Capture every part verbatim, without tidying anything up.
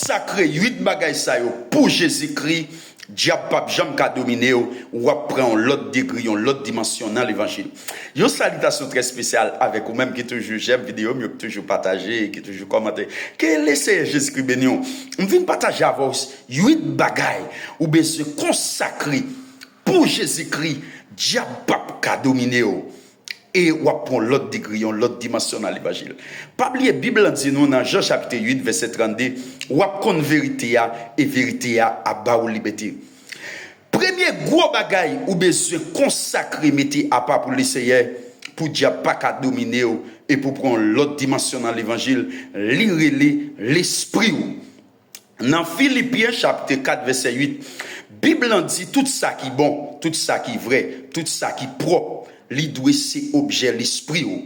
konsakre uit bagay sa yo pou Jezikri, dyab p ap janm ka domine w, w ap pran yon lòt degre, yon lòt dimansyon nan levanjil. Yon salitasyon trè espesyal avèk ou menm ki toujou jèm videyo m yo, ki toujou pataje, ki toujou kòmante. Ke Leseyè Jezikri beni w. M vin pataje avè w uit bagay ou bezwen konsakre pou Jezikri, dyab p ap ka domine w. E w ap pran yon lòt degre, yon lòt dimansyon nan levanjil. Pa bliye, Bib lan di nou nan Jan chapit uit, vèsè trannde, w ap konn verite a, e verite a ap ba w libète. Premye gwo bagay ou bezwen konsakre, mete apa pou Leseyè, pou dyab pa ka domine w, e pou pran yon lòt dimansyon nan levanjil, li rele lespri w. Nan Filipyen chapit kat vèsè uit, Bib lan di tout sa ki bon, tout sa ki vrè, tout sa ki pwòp, li dwe se objè lespri w.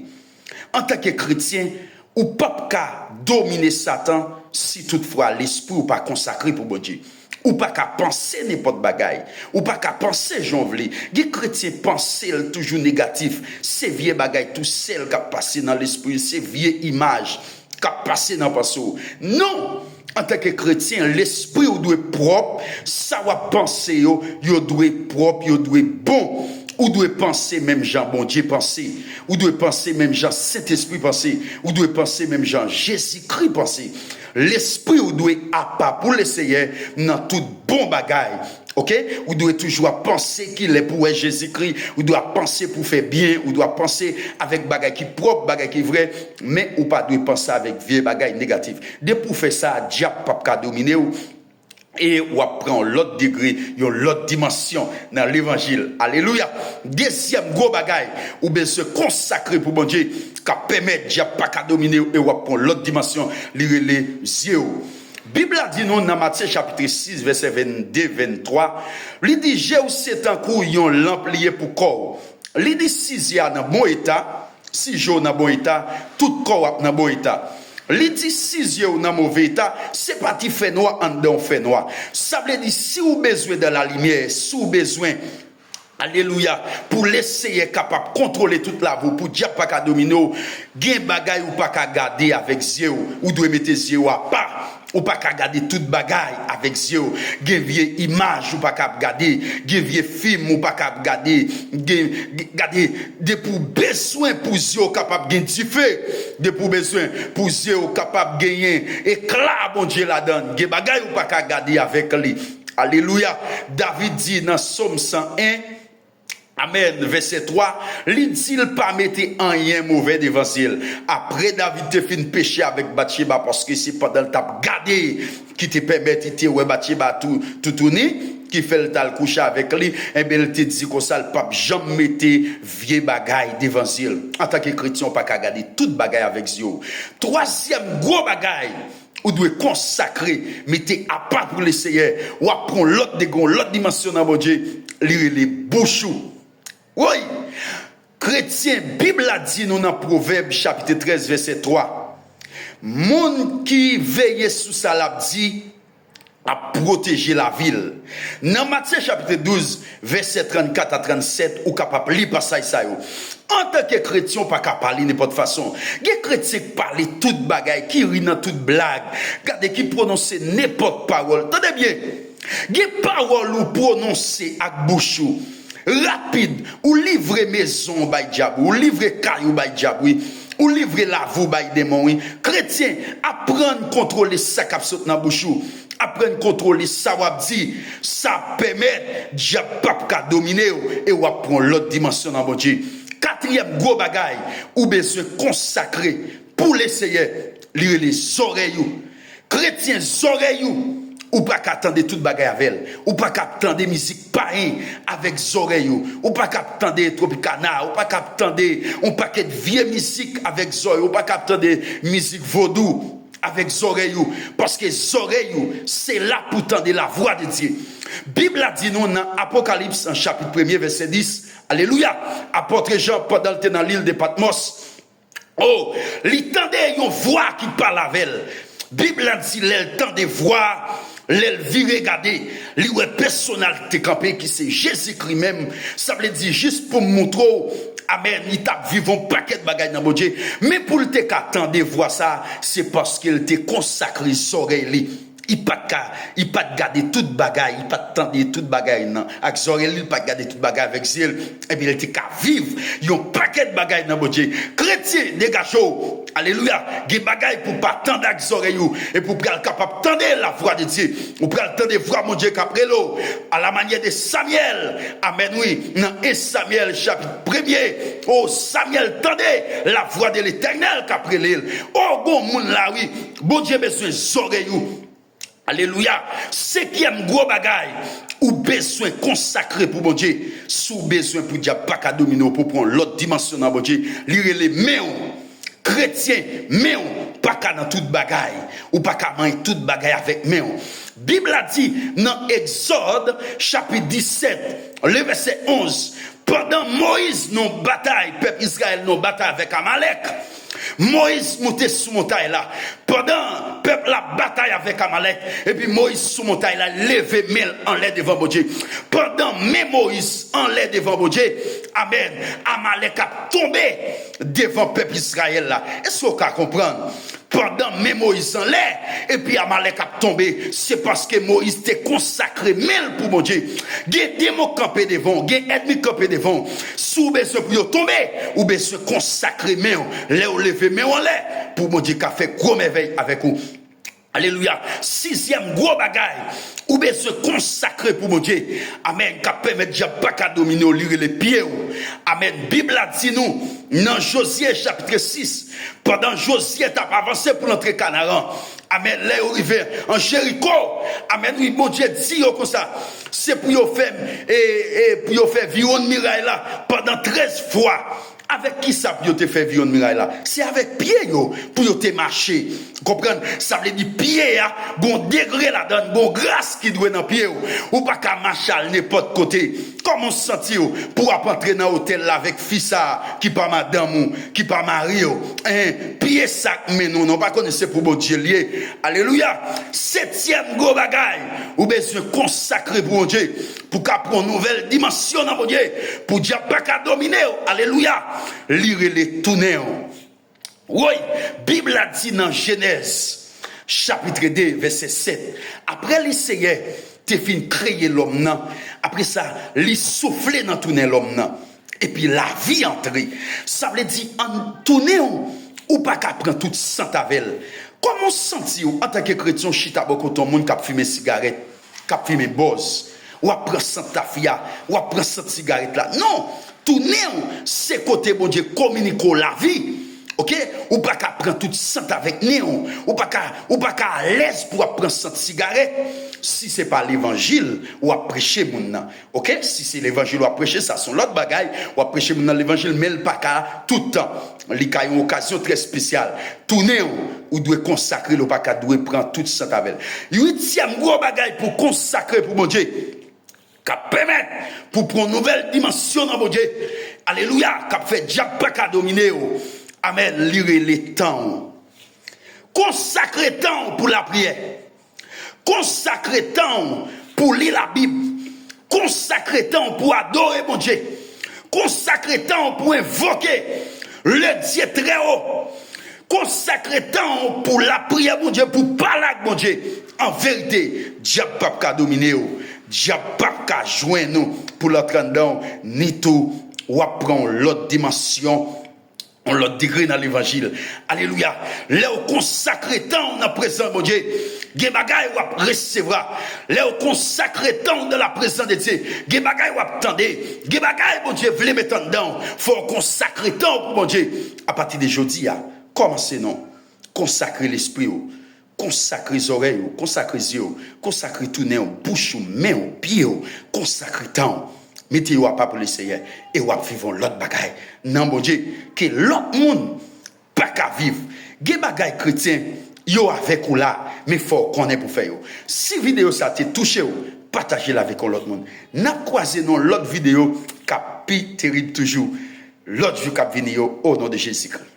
Antanke kretyen, ou p ap ka domine Satan si toutfwa lespri w pa konsakre pou Bondye. Ou pa ka panse nenpòt bagay. Ou pa ka panse jan w vle. Gen kretyen panse l toujou negatif. Se vye bagay tou sèl k ap pase nan lespri l, se vye imaj k ap pase nan panse w. Non! Antanke kretyen, lespri w dwe pwòp, sa w ap panse yo, yo dwe pwòp, yo dwe bon. Ou dwe panse menm jan Bondye panse. Ou dwe panse menm jan Sentespri panse. Ou dwe panse menm jan Jezikri panse. Lespri w dwe apa pou Leseyè nan tout bon bagay. Oke? Ou dwe toujou ap panse ki lè pou wè Jezikri, ou dwe ap panse pou fè byen, ou dwe ap panse avèk bagay ki pwòp, bagay ki vrè, men ou pa dwe panse avèk vye bagay negatif. Depi w fè sa, dyab p ap ka domine w, e w ap pran yon lòt degre, yon lòt dimansyon nan levanjil. Alelouya! Dezyèm gwo bagay ou bezwen konsakre pou Bondye, k ap pèmèt dyab pa ka domine w, e w ap pran yon lòt dimansyon, li rele zye w. Bib la di nou nan Matye chapit sis, vèsè vennde, venntwa, li di, je w se tankou yon lanp li ye pou kò w. Li di, si zye a nan bon eta, si je w nan bon eta, tout kò w ap nan bon eta. Li di, si zye w nan move eta, se pa ti fènwa anndan w fènwa. Sa vle di, si w bezwen dans la lumière, si w bezwen Alelouya. Pou Leseyè kapab kontwole tout lavi w, pou dyab pa ka domine w, gen bagay ou pa ka gade avèk zye w. Ou dwe mete zye w apa. Ou pa ka gade tout bagay avèk zye w. Gen vye imaj ou pa ka ap gade. Gen vye fim ou pa ka ap gade. Gen, gen, gade, depi w bezwen pou zye w kapab gen dife. Depi w bezwen pou zye w kapab genyen ekla Bondye ladan l. Gen bagay ou pa ka gade avèk li. Alelouya. David di nan Sòm san en, Amèn. Vèsè twa, li di l pa mete anyen move devan zye l. Apre David te fin peche avèk Batcheba, paske se pandan l t ap gade ki te pèmèt li te wè Batcheba tou, toutouni, ki fè l t al kouche avèk li, enben, l te di konsa, l p ap janm mete vye bagay devan zye l. Antanke kretyen, w pa ka gade tout bagay avèk zye w. Twazyèm gwo bagay, ou dwe konsakre, mete apa pou Leseyè. W ap pran yon lòt degre, yon lòt dimansyon nan Bondye. Li rele bouch ou. Woy! Kretyen, Bib la di nou nan Pwovèb chapit trèz, vèsè twa, moun ki veye sou sa l ap di ap pwoteje lavi l. Nan Matye chapit douz, vèsè trannkat a trannsèt, ou kapab li pasaj sa yo. Antanke kretyen, w pa ka pale nenpòt fason. Gen kretyen k pale tout bagay, ki ri nan tout blag. Gade, ki pwononse nenpòt pawòl. Tande byen! Gen pawòl ou pwononse ak bouch ou. Rapid, ou livre mezon w bay dyab, ou livre kay ou bay dyab, wi. Ou livre lavi w bay demon, wi. Kretyen, aprann kontwole sa k ap sot nan bouch ou. Aprann kontwole sa w ap di. Sa ap pèmèt dyab p ap ka domine w e w ap pran yon lòt dimansyon nan Bondye. Katriyèm gwo bagay ou bezwen konsakre pou Leseyè, li rele zòrèy ou. Kretyen, zòrèy ou, ou pa ka tande tout bagay avè l. Ou pa ka ap tande mizik payen avèk zòrèy ou. Ou pa ka ap tande Tropicana, ou pa ka ap tande yon pakèt vye mizik avèk zòrèy ou. Ou pa ka ap tande mizik vodou avèk zòrèy ou. Paske zòrèy ou, se la pou tande la voix de Dieu. Bib la di nou nan Apokalips, an chapit premye, vèsè dis, alelouya, apòt Jan, pandan l te nan lil de Patmòs, o, li tande yon vwa ki pale avè l. Bib la di, lè l tande vwa a, lè l vire gade, li wè pèsonaj ki te kanpe, ki se Jezikri menm. Sa vle di, jis pou m montre w, amèn, li t ap viv yon pakèt bagay nan Bondye. Men pou l te ka tande vwa sa a, se paske l te konsakre zòrèy li. Li pa t ka, li pa t gade tout bagay, li pa t tande tout bagay nan ak zòrèy li, li pa t gade tout bagay avèk zye l, epi li te ka viv yon pakèt bagay nan Bondye. Kretyen, degaje w. Alelouya. Gen bagay pou w pa tande ak zòrèy ou, epi w pral kapab tande lavwa de Dye. Ou pral tande vwa Bondye k ap rele w, à la manière de Samuel. Amèn, wi. Nan en Samyèl chapit premye, o, Samyèl tande lavwa de Letènèl k ap rele l. O, gon moun la, wi. Bondye bezwen zòrèy ou. Alelouya. Senkyèm gwo bagay, ou bezwen konsakre pou Bondye. Si w bezwen pou dyab pa ka domine w, pou w pran yon lòt dimansyon nan Bondye, li rele men w. Kretyen, men w pa ka nan tout bagay. Ou pa ka manyen tout bagay avèk men w. Bib la di nan Egzòd, chapit disèt, le vèsè onz, pandan Moyiz nan batay, pèp Izrayèl nan batay avèk Amalèk, Moyiz monte sou montay la. Pandan pèp la batay avèk Amalèk, epi Moyiz sou montay la, leve men l anlè devan Bondye. Pandan men Moyiz anlè devan Bondye, amèn, Amalèk ap tonbe devan pèp Izrayèl la. Èske w ka konprann? Pandan men Moyiz anlè, epi Amalèk ap tonbe, se paske Moyiz te konsakre men l pou Bondye. Gen demon kanpe devan w, gen ènmi kanpe devan w. Si w bezwen pou yo tonbe, ou bezwen konsakre men w. Lè w leve men w anlè, pou Bondye ka fè gwo mèvèy avèk ou. Alelouya. Sizyèm gwo bagay, ou bezwen konsakre pou Bondye. Amèn. K ap pèmèt dyab pa ka domine w, li rele pye w. Amèn. Bib la di nou, nan Jozye chapit sis, pandan Jozye t ap avanse pou l antre Kanaran, amèn, lè yo rive an Jeriko, amèn, wi, Bondye di yo konsa, se pou yo fè, e, e, pou yo fè viwonn miray la pandan trèz fwa. Avèk kisa pou yo te fè viwonn miray la? Se avèk pye yo pou yo te mache. Konprann? Sa vle di pye a gon degre ladan l, gon gras ki dwe nan pye w. Ou pa ka mache al nenpòt kote. Kòman w santi w pou w ap antre nan otèl la avèk fi sa a ki pa madanm ou, ki pa mari w? Hein, pye sa k mennen w nan, w pa konnen se pou Bondye l ye. Alelouya! Setyèm gwo bagay, ou bezwen konsakre pou Bondye. Pou ka pran yon nouvèl dimansyon nan Bondye, pou dyab pa ka domine w. Alelouya! Li rele tounen w. Woy, Bib la di nan Jenèz, chapit de, vèsè sèt, apre Leseyè te fin kreye lòm nan, apre sa, li soufle nan tounen lòm nan, epi lavi antre. Sa vle di, an tounen w, ou pa ka pran tout sant avè l. Kòman w santi w antanke kretyen, w chita bò kote yon moun k ap fimen sigarèt? K ap fimen bòz, w ap pran sant tafya, w ap pran sant sigarèt la. Non! Tounen w, se kote Bondye kominike w lavi. Oke? Ou pa ka pran tout sant avèk nen w. Ou pa ka, ou pa ka alèz pou w ap pran sant sigarèt. Si se pa levanjil w ap preche moun nan. Oke? Si se levanjil w ap preche, sa se yon lòt bagay. W ap preche moun nan levanjil, men l pa ka tout tan. Li ka yon okazyon trè espesyal. Tounen w, ou dwe konsakre l, ou pa ka dwe pran tout sant avè l. Uityèm gwo bagay pou konsakre pou Bondye, k ap pèmèt pou pran yon nouvèl dimansyon nan Bondye. Alelouya, k ap fè dyab pa ka domine w. Amèn, li rele tan w. Konsakre tan w pou lapriyè. Konsakre tan w pou li Labib. Konsakre tan w pou adore Bondye. Konsakre tan w pou envoke le Dye trè wo. Konsakre tan w pou lapriyè Bondye, pou pale ak Bondye. An verite, dyab p ap ka domine w. Dyab p ap ka jwenn ou pou l antre anndan w, ni tou w ap pran yon lòt dimansyon, yon lòt degre nan levanjil. Alelouya. Lè w konsakre tan w nan prezans Bondye, gen bagay w ap resevwa. Lè w konsakre tan w dans la présence de Dieu, gen bagay w ap tande. Gen bagay Bondye vle met anndan w. Fò w konsakre tan w pou Bondye. Apati de jodi a, kòmanse non. Konsakre lespri w. Konsakre zòrèy ou, konsakre zye w, konsakre tounen w, bouch ou, men w, pye w, konsakre tan w. Mete yo apa pou Leseyè, e w ap viv yon lòt bagay nan Bondye ke lòt moun pa ka viv. Gen bagay kretyen, yo avèk ou la, men fò w konnen pou fè yo. Si videyo sa te touche w, pataje l avèk yon lòt moun. N ap kwaze nan yon lòt videyo k ap pi terib toujou. Lòt jou k ap vini yo, o non de Jezikri.